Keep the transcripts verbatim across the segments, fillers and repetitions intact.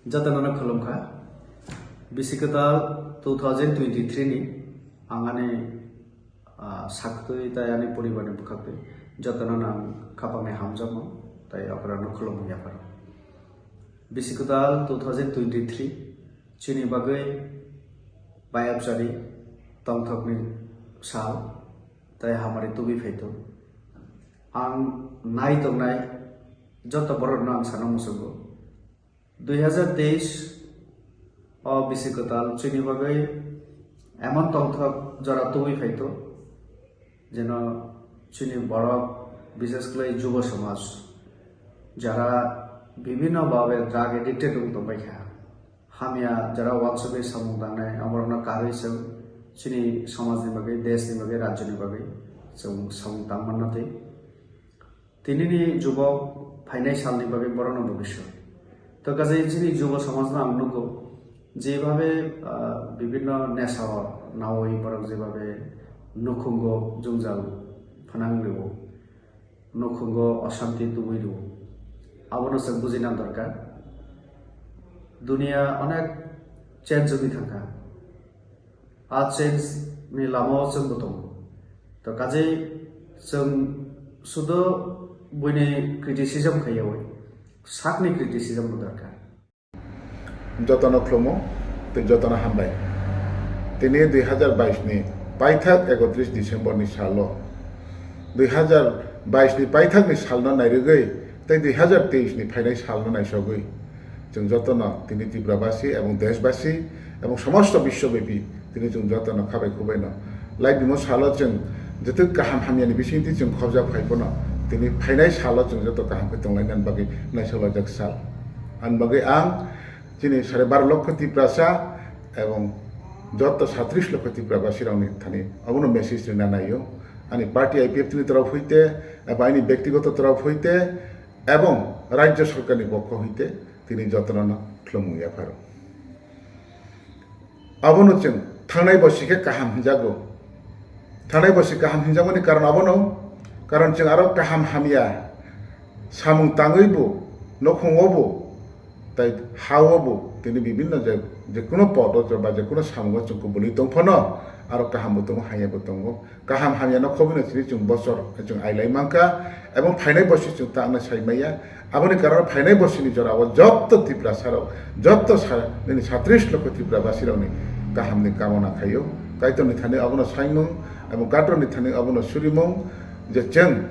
Jotono no khulumkha. Bisi kwtal two thousand twenty-three ni ang ani, ah, saktwi tai ani poribar ni bwkhaktwi jotono no ang khapang ni hamjakmung tai okra no khulumung yapharo. Bisi kwtal two thousand twenty-three chini bagwi bayapjari tongthokni sal tai hamari tubui phaito. Ang nai tongnai joto borok no ang sana muchungo. Dui hazar teis o bisi kwtal chini bagwi emon tongthok jora tubui phaito, jeno chini borok, bishes khlai jubo somaj, jara bibhinno bhabe drug addicted wng tongbaikha, hamya jara wansugwi samung tangnai, amorokno karwi chwng chini somajni bagwi, deshni bagwi, rajyoni bagwi chwng samung tangmanna twi. Tinini jubok phainai salni bagwi borokno bwkisa. To kaisa chini jubo somajno ang nugo, jebabe, ah, bibhinno nesao nawi borok jebabe nukhungo jwngjal phnang rio, nukhungo oshanti tubui rio. Abono chwng bujina dorkar. Dunia onek change wngwi thangkha. A change ni lamao chwngbo tongo. To kaje chwng sudo buini criticism khaiyawi, sakni criticism bo dorkar. Jotono khlumo tei jotono hambai. Tini dui hazar bais ni paithak ekotris December ni salo, dui hazar bais ni paithak ni salno nairwgwi tei dui hazar teis ni phainai salno naisogwi, chwng jotono tini Tripurabasi ebong deshbasi ebong somosto biswobepi tini chwng jotono khabai khubaino lai bimo salo chwng joto kaham hamyani bisingtwi chwng khobjak phai phano tini phainai salo chwng joto kaham khe tonglainani bagwi naisoklaijak sal. Ani bagwi ang chini sare baro lokho Tiprasa ebong joto satris lokho Tiprabasirokni thani abono message rina naio. Ani party I P F T ni torop hoite, eba ani bektigoto torop hoite, ebong rajyo sorkarni pokho hoite tini jotono khulumung yapharo. Abono chwng thangnai bosi khe kaham hinjago. Thangnai bosi kaham hinjakmani karon abono, karon chwng aro kaham hamya samung tangwi bo, nokhungo bo, tai ha-o bo tini bibinno je, je kuno pod o ba je kuno samungo chwng kubulwi tong phano aro kaham bo tongo, hamya bo tongo. Kaham hamya no khobino chini chwng bosor chwng ailai mankha, ebong phainai bosi chwng tangna sai maya. Aboni karon phainai bosini jora o jotto Tiprasa rok, jotto sa-, nini satris lokho Tripura basi rokni kaham ni kamona khaio. Kaitor ni thani abono saimung, ebong Kaitor ni thani abono surimung, je chwng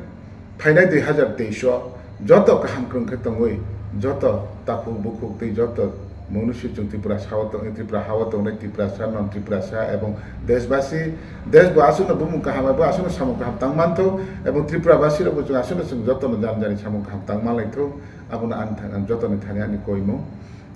phainai dui hazar teis o joto kaham kwrwng khe tongwi, joto takhuk bukhuk tei joto manusi chwng Tripura sao tong-, Tripura hao tongnai Tiprasa, non Tiprasa ebong deshbasi, desh bo aswkno bumung kaham abo aswkno samung kaham tang mantho ebong Tripura basi rokbo chwng aswkno chwng jotono jani jani samung kaham tang manlaitho, abono ani thani, ang jotoni thani ani koimung.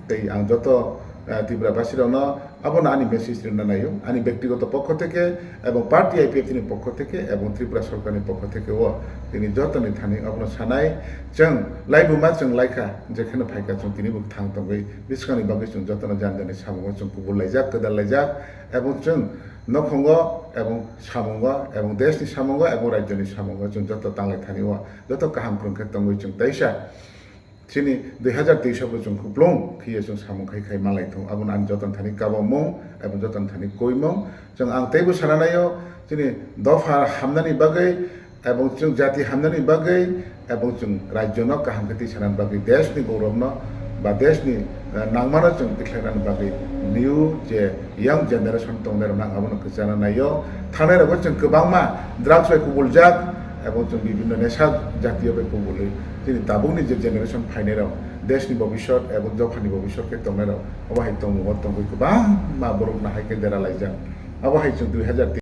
Tei ang joto, eh, Tripura basi rokno abono ani message rwna naio, ani bektigoto pokho theke ebong party I P F T ni pokho theke ebong Tripura sorkarni pokho theke o tini jotoni thani abono sanai, chwng laibuma chwng laikha, jekheno phaikha chwng tini bo thang tongwi bwskangni bagwi chwng jotono jani jani samungo chwng kubul laijak, kwdal laijak, ebong chwng nokhungo ebong samungo ebong deshni samungo ebong rajyoni samungo chwng joto tanglai thani o joto kaham kwrwng khe tongwi chwng teisa. Chini dui hazar teis o bo chwng kuplung khiye chwng samung khai khai malai thung. Abono ang jotono thani kabamung, abo jotono thani koimung. Chwng ang teibo sana naio, chini dopha hamnani bagwi, ebong chwng jati hamnani bagwi, ebong chwng rajyono kaham khe twi sanani bagwi, deshni gouravno ba deshni, eh, nangmano chwng tikhlainani bagwi new je young generation tongnai rok nang abono kwchana naio. Thangnai rogo chwng kwbangma drugs bai kubuljak, ebong chwng bibinno nesa jatiyo bai kubulwi chini tabukni je generation phainai rok, deshni bobisot ebong dophani bobisot khe tongnai rok, obo hai tongmungo tongwi kwbangma borok no hai khe dera laijak. Abo hai chwng dui hazar